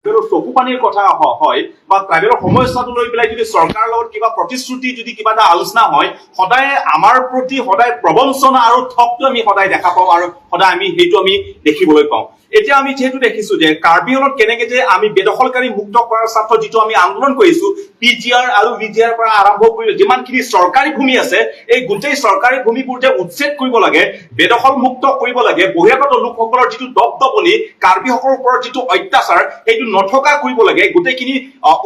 চকু পানীৰ কথা হয় বা ট্ৰাইবেলৰ সমস্যাটো লৈ পেলাই যদি চৰকাৰৰ লগত কিবা প্ৰতিশ্ৰুতি যদি কিবা এটা আলোচনা হয়, সদায় আমাৰ প্ৰতি সদায় প্ৰবঞ্চনা আৰু ঠগটো আমি সদায় দেখা পাওঁ আৰু সদায় আমি সেইটো আমি দেখিবলৈ পাওঁ। এতিয়া আমি যিহেতু দেখিছো যে কাৰ্বি আংলঙত কেনেকে যে আমি বেদখলকাৰী মুক্ত কৰাৰ স্বাৰ্থত যিটো আমি আন্দোলন কৰিছো, PGR আৰু VGR পৰা আৰম্ভ কৰি যিমানখিনি চৰকাৰী ভূমি আছে, এই গোটেই চৰকাৰী ভূমিবোৰ যে উচ্ছেদ কৰিব লাগে, বেদখল মুক্ত কৰিব লাগে, বহিৰাগত লোকসকলৰ যিটো দপদপনি, কাৰ্বিসকলৰ ওপৰত যিটো অত্যাচাৰ, সেইটো নথকা কৰিব লাগে, গোটেইখিনি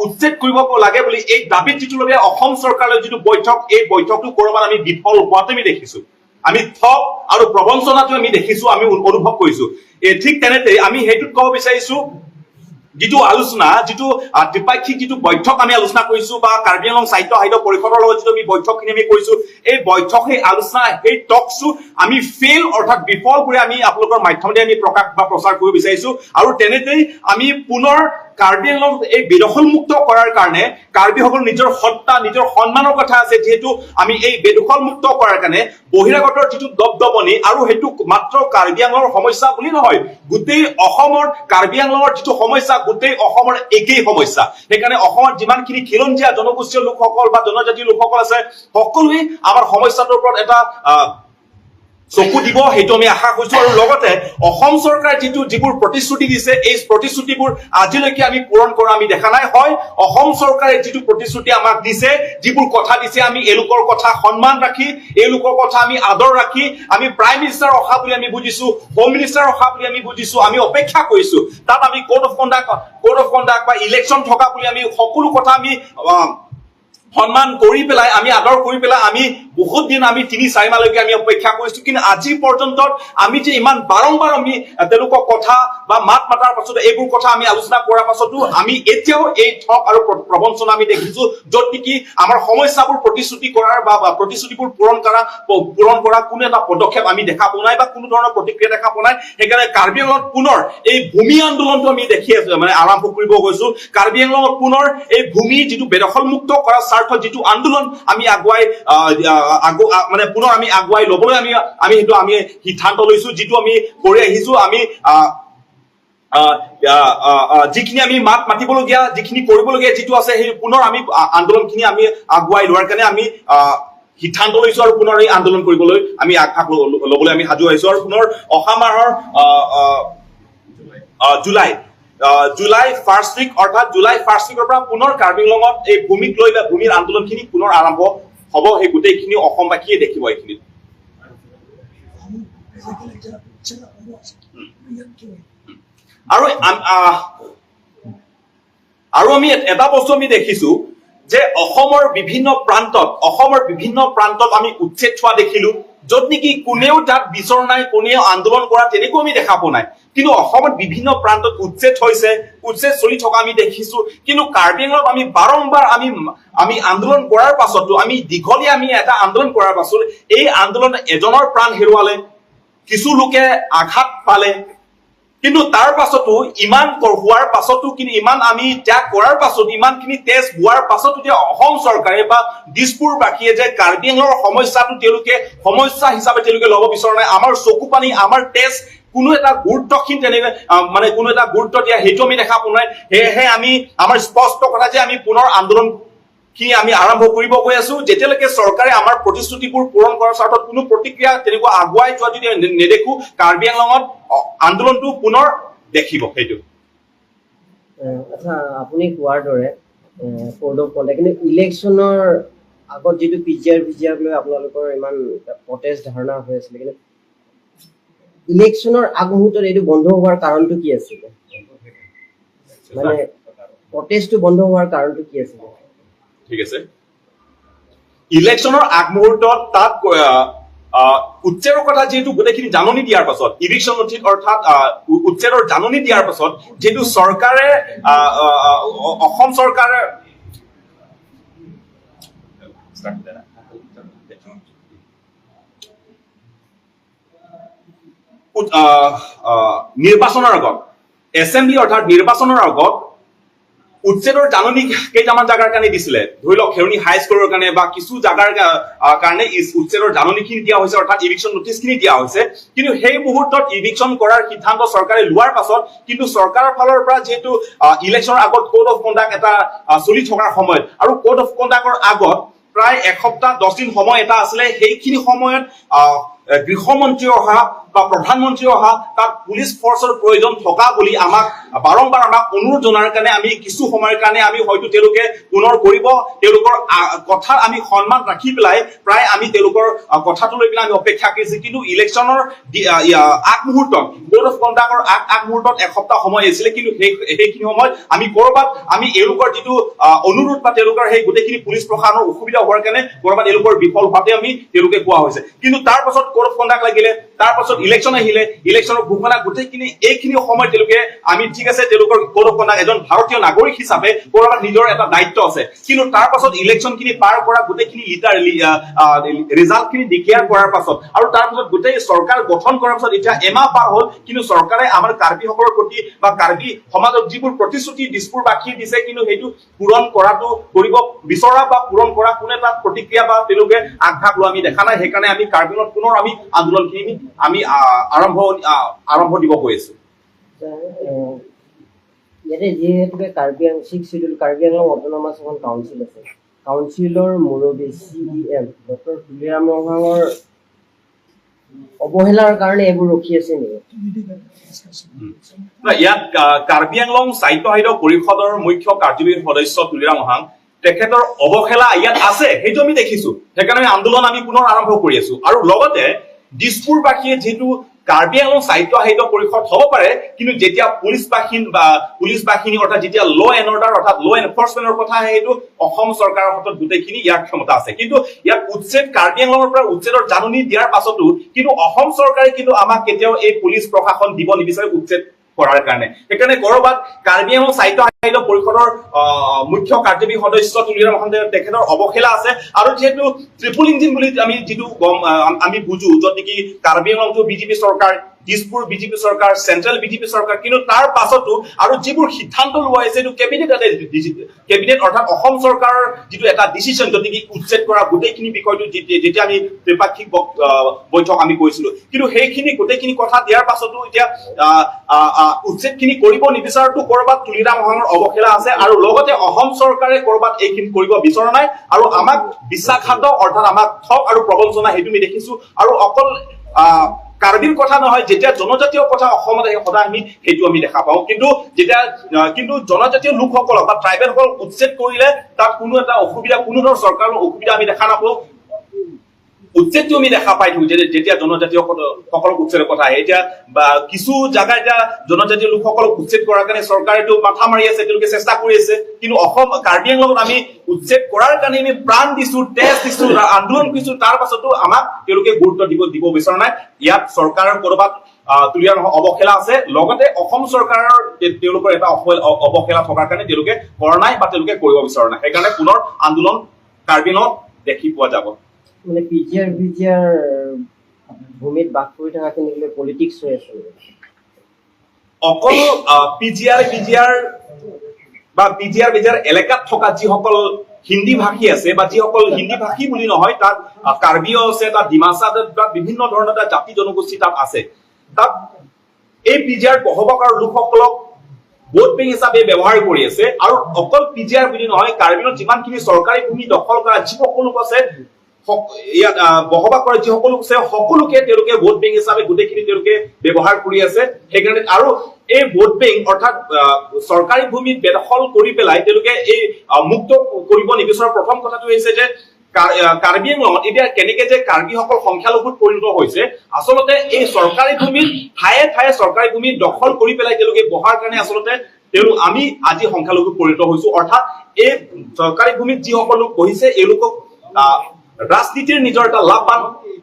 উচ্ছেদ কৰিব লাগে বুলি এই দাবীত যিটো লৈ অসম চৰকাৰৰ যিটো বৈঠক, এই বৈঠকটো কৰবাত আমি বিফল হোৱাটো আমি দেখিছো। আমি ঠগ আৰু প্ৰবঞ্চনাটো আমি দেখিছো, আমি অনুভৱ কৰিছো। ঠিক তেনেতে আমি সেইটোত ক'ব বিচাৰিছো, যিটো আলোচনা, যিটো ত্ৰিপাক্ষিক যিটো বৈঠক আমি আলোচনা কৰিছো বা কাৰ্বি আংলং সাহিত্য সাহিত্য পৰিষদৰ লগত যিটো আমি বৈঠকখিনি আমি কৰিছো, এই বৈঠক, সেই আলোচনা, সেই টকছো আমি ফেইল অৰ্থাৎ বিফল কৰি আমি আপোনালোকৰ মাধ্যমেৰে আমি প্ৰকাশ বা প্ৰচাৰ কৰিব বিচাৰিছো। আৰু তেনেতেই আমি পুনৰ কাৰ্বি আংলং এই বেদখল মুক্ত কৰাৰ কাৰণে কাৰ্বিসকল নিজৰ সত্তা, নিজৰ সন্মানৰ কথা আছে, যিহেতু আমি এই বেদখল মুক্ত কৰাৰ কাৰণে বহিৰাগতৰ যিটো দপদপনি, আৰু সেইটো মাত্ৰ কাৰ্বি আংলঙৰ সমস্যা বুলি নহয়, গোটেই অসমৰ কাৰ্বি আংলঙৰ যিটো সমস্যা গোটেই অসমৰ একেই সমস্যা। সেইকাৰণে অসমত যিমানখিনি খিলঞ্জীয়া জনগোষ্ঠীয় লোকসকল বা জনজাতীয় লোকসকল আছে, সকলোৱে আমাৰ সমস্যাটোৰ ওপৰত এটা চকু দিব, সেইটো আমি আশা কৰিছো। আৰু লগতে অসম চৰকাৰে যিবোৰ প্ৰতিশ্ৰুতি দিছে, এই প্ৰতিশ্ৰুতিবোৰ আজিলৈকে আমি পূৰণ কৰা আমি দেখা নাই। হয়, অসম চৰকাৰে যিটো প্ৰতিশ্ৰুতি আমাক দিছে, যিবোৰ কথা দিছে, আমি এওঁলোকৰ কথা সন্মান ৰাখি, এওঁলোকৰ কথা আমি আদৰ ৰাখি, আমি প্ৰাইম মিনিষ্টাৰ অহা বুলি আমি বুজিছো, হোম মিনিষ্টাৰ অহা বুলি আমি বুজিছো, আমি অপেক্ষা কৰিছো। তাত আমি কোড অফ কণ্ডাক্ট বা ইলেকশ্যন থকা বুলি আমি সকলো কথা আমি সন্মান কৰি পেলাই, আমি আদৰ কৰি পেলাই আমি বহুত দিন, আমি 3-4 মাহলৈকে আমি অপেক্ষা কৰিছো। কিন্তু আজি পৰ্যন্ত আমি যে ইমান বাৰম্বাৰ আমি তেওঁলোকক কথা বা মাত মাতাৰ পাছত, এইবোৰ কথা আমি আলোচনা কৰাৰ পাছতো আমি এতিয়াও এই ঠগ আৰু প্ৰবঞ্চনা আমি দেখিছো, য'ত নেকি আমাৰ সমস্যাবোৰ প্ৰতিশ্ৰুতি কৰাৰ বা প্ৰতিশ্ৰুতিবোৰ পূৰণ কৰা কোনো এটা পদক্ষেপ আমি দেখা পোৱা নাই বা কোনো ধৰণৰ প্ৰতিক্ৰিয়া দেখা পোৱা নাই। সেইকাৰণে কাৰ্বি আংলঙত পুনৰ এই ভূমি আন্দোলনটো আমি দেখি আছো, মানে আৰম্ভ কৰিব গৈছো। কাৰ্বি আংলঙত পুনৰ এই ভূমি যিটো বেদখলমুক্ত কৰাৰ স্বাৰ্থত যিটো আন্দোলন আমি আগুৱাই আহ, আহ, আগু আহ, মানে পুনৰ আমি আগুৱাই ল'বলৈ আমি আমি সেইটো আমি সিদ্ধান্ত লৈছো, যিটো আমি কৰি আহিছো। আমি আহ আহ, আহ, আহ, যিখিনি আমি মাত মাতিবলগীয়া, যিখিনি কৰিবলগীয়া যিটো আছে, সেই পুনৰ আমি আন্দোলনখিনি আমি আগুৱাই লোৱাৰ কাৰণে আমি সিদ্ধান্ত লৈছো আৰু পুনৰ এই আন্দোলন কৰিবলৈ আমি আগভাগ ল'বলৈ আমি সাজু হৈছো। আৰু পুনৰ অহা মাহৰ আহ, আহ, আহ, জুলাই জুলাই ফাৰ্ষ্ট উইক, অৰ্থাৎ জুলাই ফাৰ্ষ্ট উইকৰ পৰা পুনৰ কাৰ্বি আংলঙত এই ভূমিক লৈ বা ভূমিৰ আন্দোলনখিনি পুনৰ আৰম্ভ হ'ব। সেই গোটেইখিনি অসমবাসীয়ে দেখিব এইখিনিত। আৰু আমি এটা বস্তু আমি দেখিছো যে অসমৰ বিভিন্ন প্ৰান্তত আমি উচ্ছেদ হোৱা দেখিলো, য'ত নেকি কোনেও তাত বিচৰা নাই, কোনেও আন্দোলন কৰা তেনেকুৱা আমি দেখা পোৱা নাই। কিন্তু অসমত বিভিন্ন প্ৰান্তত উচ্ছেদ হৈছে, উচ্ছেদ চলি থকা আমি দেখিছো। কিন্তু কাৰ্বি আংলঙত আমি বাৰম্বাৰ আমি আমি আন্দোলন কৰাৰ পাছতো, আমি দীঘলীয়া আমি এটা আন্দোলন কৰাৰ পাছত এই আন্দোলন এজনৰ প্ৰাণ হেৰুৱালে, কিছু লোকে আঘাত পালে, কিন্তু তাৰ পাছতো ইমান হোৱাৰ পাছতো, কিন্তু ইমান আমি ত্যাগ কৰাৰ পাছত, ইমানখিনি তেজ বোৱাৰ পাছতো যে অসম চৰকাৰে বা দিছপুৰবাসীয়ে যে কাৰ্বি আংলঙৰ সমস্যাটো তেওঁলোকে সমস্যা হিচাপে তেওঁলোকে ল'ব বিচৰা নাই, আমাৰ চকু পানী, আমাৰ তেজ কোনো এটা গুৰুত্বহীন তেনেকে মানে কোনো এটা গুৰুত্ব দিয়া সেইটো আমি দেখা পোৱা নাই। সেয়েহে আমি আমাৰ স্পষ্ট কথা যে আমি পুনৰ আন্দোলন খিনি আমি আৰম্ভ কৰিব গৈ আছো। যেতিয়ালৈকে চৰকাৰে আমাৰ প্ৰতিশ্ৰুতিবোৰ পূৰণ কৰাৰ স্বাৰ্থত কোনো প্ৰতিক্ৰিয়া তেনেকুৱা আগুৱাই যোৱা যদি নেদেখো, কাৰ্বি আংলঙত আন্দোলনটো পুনৰ দেখিব সেইটো। আচ্ছা, আপুনি কোৱাৰ দৰে কোড অফ কণ্ডাক্ট, কিন্তু ইলেকশ্যনৰ আগত যিটো PGR VGR লৈ আপোনালোকৰ ইমান প্ৰটেষ্ট ধাৰণা হৈ আছিলে, কিন্তু ইলেকশ্যনৰ আগমুহূৰ্তত এইটো বন্ধ হোৱাৰ কাৰণটো কি আছিলে? মানে প্ৰটেষ্টটো বন্ধ হোৱাৰ কাৰণটো কি আছিলে? ঠিক আছে, ইলেকশ্যনৰ আগমুহূৰ্তত তাত উচ্ছেদৰ কথা যিহেতু গোটেইখিনি জাননী দিয়াৰ পাছত, ইভিকশ্যন নটিচ অৰ্থাৎ উচ্ছেদৰ জাননী দিয়াৰ পাছত যিহেতু চৰকাৰে আহ, আহ, আহ, অসম চৰকাৰে নিৰ্বাচনৰ আগত, এছেম্বলি অৰ্থাৎ নিৰ্বাচনৰ আগত উচ্ছেদৰ জাননী কেইটামান জাগাৰ কাৰণে দিছিলে। ধৰি লওক খেৰণি হাইস্কুলৰ কাৰণে বা কিছু জাগাৰ কাৰণে উচ্ছেদৰ জাননীখিনি দিয়া হৈছে, অৰ্থাৎ ইভিকশ্যন নটিচখিনি দিয়া হৈছে। কিন্তু সেই মুহূৰ্তত ইভিকশ্যন কৰাৰ সিদ্ধান্ত চৰকাৰে লোৱাৰ পাছত কিন্তু চৰকাৰৰ ফালৰ পৰা যিহেতু ইলেকশ্যনৰ আগত কোড অফ কণ্ডাক্ট এটা চলি থকাৰ সময়ত আৰু কোড অফ কণ্ডাক্টৰ আগত প্ৰায় এসপ্তাহ 10 দিন সময় এটা আছিলে, সেইখিনি সময়ত গৃহমন্ত্ৰী অহা বা প্ৰধানমন্ত্ৰী অহা, তাত পুলিচ ফৰ্চৰ প্ৰয়োজন থকা বুলি আমাক বাৰম্বাৰ আমাক অনুৰোধ জনাৰ কাৰণে আমি কিছু সময়ৰ কাৰণে আমি হয়তো তেওঁলোকে পুনৰ কৰিব, তেওঁলোকৰ কথাৰ আমি সন্মান ৰাখি পেলাই প্ৰায় আমি তেওঁলোকৰ কথাটো লৈ পেলাই আমি অপেক্ষা কৰিছো। কিন্তু ইলেকশ্যনৰ আগমুহূৰ্তত, কোড অফ কণ্ডাক্টৰ আগ আগমুহূৰ্তত এসপ্তাহ সময় আছিলে, কিন্তু সেইখিনি সময়ত আমি কৰবাত আমি এওঁলোকৰ যিটো অনুৰোধ বা তেওঁলোকৰ সেই গোটেইখিনি পুলিচ প্ৰশাসনৰ অসুবিধা হোৱাৰ কাৰণে কৰবাত এওঁলোকৰ বিফল হোৱাতে আমি তেওঁলোকে কোৱা হৈছে। কিন্তু তাৰ পাছত কোড অফ কণ্ডাক্ট লাগিলে, তাৰ পাছত ইলেকশ্যন আহিলে, ইলেকশ্যনৰ ঘোষণা, গোটেইখিনি এইখিনি সময় তেওঁলোকে আমি ঠিক আছে, তেওঁলোকৰ কোড অফ কণ্ডাক্ট, এজন ভাৰতীয় নাগৰিক হিচাপে কৰবাত নিজৰ এটা দায়িত্ব আছে। কিন্তু তাৰ পাছত ইলেকশ্যন খিনি পাৰ কৰা, গোটেইখিনি লিটাৰ ৰিজাল্ট খিনি ডিক্লেয়াৰ কৰাৰ পাছত আৰু তাৰ পাছত গোটেই চৰকাৰ গঠন কৰাৰ পাছত এতিয়া এমাহ পাৰ হ'ল, কিন্তু চৰকাৰে আমাৰ কাৰ্বিসকলৰ প্ৰতি বা কাৰ্বি সমাজক যিবোৰ প্ৰতিশ্ৰুতি দিছপুৰবাসীয়ে দিছে, কিন্তু সেইটো পূৰণ কৰাটো কৰিব বিচৰা বা পূৰণ কৰা কোনো এটা প্ৰতিক্ৰিয়া বা তেওঁলোকে আগভাগ লোৱা আমি দেখা নাই। সেইকাৰণে আমি কাৰ্বিত পুনৰ আমি আন্দোলনখিনি আমি আৰম্ভ দিব গৈ আছো। ইয়াতে যিহেতুকে কাৰ্বি আং six schedule Karbi Anglong autonomous এখন কাউন্সিল আছে, কাউন্সিলৰ মুৰব্বী চিইএম ডক্টৰ তুলিৰাম ৰংহাঙৰ অৱহেলাৰ কাৰণে এইবোৰ ৰখি আছে নেকি? নাই, ইয়াত কাৰ্বি আংলং স্বায়ত্তশাসিত পৰিষদৰ মুখ্য কাৰ্যবাহী সদস্য তুলিৰাম ৰংহাং, তেখেতৰ অৱহেলা ইয়াত আছে, সেইটো আমি দেখিছো। সেইকাৰণে আমি আন্দোলন আমি পুনৰ আৰম্ভ কৰি আছো। আৰু লগতে দিছপুৰবাসীয়ে যিহেতু কাৰ্বি আংলং স্বায়ত্তশাসিত পৰিষদ হ'ব পাৰে, কিন্তু যেতিয়া পুলিচ বাহিনী বা পুলিচ বাহিনী, অৰ্থাৎ যেতিয়া ল এণ্ড অৰ্ডাৰ, অৰ্থাৎ ল এনফৰ্চমেণ্টৰ কথা আহে, সেইটো অসম চৰকাৰৰ হাতত গোটেইখিনি ইয়াৰ ক্ষমতা আছে। কিন্তু ইয়াত উচ্ছেদ, কাৰ্বি আংলঙৰ পৰা উচ্ছেদৰ জাননী দিয়াৰ পাছতো কিন্তু অসম চৰকাৰে কিন্তু আমাক কেতিয়াও এই পুলিচ প্ৰশাসন দিব নিবিচাৰে উচ্ছেদ কৰাৰ কাৰণে। সেইকাৰণে কৰবাত কাৰ্বি আংলং স্বায়ত্তশাসিত পৰিষদৰ মুখ্য কাৰ্যবাহী সদস্য তুলিৰাম ৰংহাং, তেখেতৰ অৱহেলা আছে। আৰু যিহেতু ট্ৰিপুল ইঞ্জিন বুলি আমি যিটো গম আমি বুজো, য'ত নেকি কাৰ্বি আংলংটো বিজেপি চৰকাৰ, দিছপুৰ বিজেপি চৰকাৰ, চেন্ট্ৰেল বিজেপি চৰকাৰ, কিন্তু তাৰ পাছতো আৰু যিবোৰ সিদ্ধান্ত লোৱা হৈছে, এইটো কেবিনেট, কেবিনেট অৰ্থাৎ অসম চৰকাৰৰ যিটো এটা ডিচিশ্যন, য'ত নেকি উচ্ছেদ কৰা গোটেইখিনি বিষয়টো যেতিয়া আমি ত্ৰিপাক্ষিক বৈঠক আমি কৰিছিলো, কিন্তু সেইখিনি গোটেইখিনি কথা দিয়াৰ পাছতো এতিয়া আহ, আহ, আহ, উচ্ছেদখিনি কৰিব নিবিচৰাটো কৰবাত তুলিৰাম ৰংহাঙৰ অৱহেলা আছে। আৰু লগতে অসম চৰকাৰে কৰবাত এইখিনি কৰিব বিচৰা নাই আৰু আমাক বিশ্বাসঘাত, অৰ্থাৎ আমাক ঠগ আৰু প্ৰবঞ্চনা, সেইটো আমি দেখিছো। আৰু অকল কাৰ্বিৰ কথা নহয়, যেতিয়া জনজাতীয় কথা অসমত আহে, সদায় আমি সেইটো আমি দেখা পাওঁ। কিন্তু যেতিয়া কিন্তু জনজাতীয় লোকসকলক বা ট্ৰাইবেলসকলক উচ্ছেদ কৰিলে তাত কোনো এটা অসুবিধা, কোনো ধৰণৰ চৰকাৰৰ অসুবিধা আমি দেখা নাপাওঁ। উচ্ছেদটো আমি দেখা পাই থাকো যেতিয়া জনজাতীয় সকলক উচ্ছেদৰ কথা আহে। এতিয়া বা কিছু জাগা এতিয়া জনজাতীয় লোকসকলক উচ্ছেদ কৰাৰ কাৰণে চৰকাৰেতো মাথা মাৰি আছে, তেওঁলোকে চেষ্টা কৰি আছে। কিন্তু অসম কাৰ্বি আংলঙত আমি উচ্ছেদ কৰাৰ কাৰণে আমি প্ৰাণ দিছো, তেজ দিছো, আন্দোলন কৰিছো, তাৰ পাছতো আমাক তেওঁলোকে গুৰুত্ব দিব দিব বিচৰা নাই। ইয়াত চৰকাৰৰ কৰবাত তুলিয়াৰ অৱহেলা আছে, লগতে অসম চৰকাৰৰ তেওঁলোকৰ এটা অৱহেলা থকাৰ কাৰণে তেওঁলোকে কৰা নাই বা তেওঁলোকে কৰিব বিচৰা নাই। সেইকাৰণে পুনৰ আন্দোলন কাৰ্বি আংলঙত দেখি পোৱা যাব। মানে পিজিআৰ ভিজিআৰ ভূমিত বাস কৰি থকাখিনিক লৈ পলিটিক্স হৈ আছে নেকি? অকল পিজিআৰ বিজিআৰ বা পিজিআৰ বিজিআৰ এলেকাত থকা যিসকল হিন্দী ভাষী আছে বা যিসকল হিন্দী ভাষী বুলি নহয়, তাত কাৰ্বিও আছে, তাত ডিমাচা আছে, তাত বিভিন্ন ধৰণৰ তাত জাতি জনগোষ্ঠী তাত আছে। তাত এই পিজিআৰ বসবাস কৰা লোকসকলক ভোট বেংক হিচাপে ব্যৱহাৰ কৰি আছে। আৰু অকল পিজিআৰ বুলি নহয়, কাৰ্বিত যিমানখিনি চৰকাৰী ভূমি দখল কৰা যিসকল লোক আছে, ইয়াত বসবাস কৰা যিসকল লোক আছে, সকলোকে তেওঁলোকে ভোট বেংক হিচাপে গোটেইখিনি তেওঁলোকে ব্যৱহাৰ কৰি আছে। সেইকাৰণে আৰু এই ভোট বেংক, অৰ্থাৎ চৰকাৰী ভূমিত বেদখল কৰি পেলাই তেওঁলোকে এই মুক্ত কৰিব নিবিচৰা। প্ৰথম কথাটো হৈছে যে কাৰ্বি আংলঙত এতিয়া কেনেকে যে কাৰ্বিসকল সংখ্যালঘুত পৰিণত হৈছে, আচলতে এই চৰকাৰী ভূমিত ঠায়ে ঠায়ে চৰকাৰী ভূমি দখল কৰি পেলাই তেওঁলোকে বহাৰ কাৰণে আচলতে তেওঁলোক আমি আজি সংখ্যালঘুত পৰিণত হৈছো। অৰ্থাৎ এই চৰকাৰী ভূমিত যিসকল লোক বহিছে, এওঁলোকক ৰাজনীতিৰ নিজৰ এটা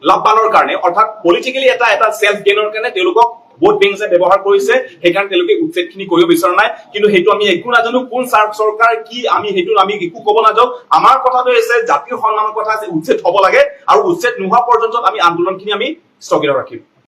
লাভবানৰ কাৰণে, অৰ্থাৎ পলিটিকেলি এটা এটা চেল্ফ গেইনৰ কাৰণে তেওঁলোকক ভোট বেংক হিচাপে ব্যৱহাৰ কৰিছে। সেইকাৰণে তেওঁলোকে উচ্ছেদ খিনি কৰিব বিচৰা নাই। কিন্তু সেইটো আমি একো নাজানো, কোন চৰকাৰ কি, আমি সেইটো আমি একো ক'ব নাযাওঁ। আমাৰ কথাটো হৈছে জাতিৰ সন্মানৰ কথা আছে, উচ্ছেদ হ'ব লাগে আৰু উচ্ছেদ নোহোৱা পৰ্যন্ত আমি আন্দোলনখিনি আমি স্থগিত ৰাখিম।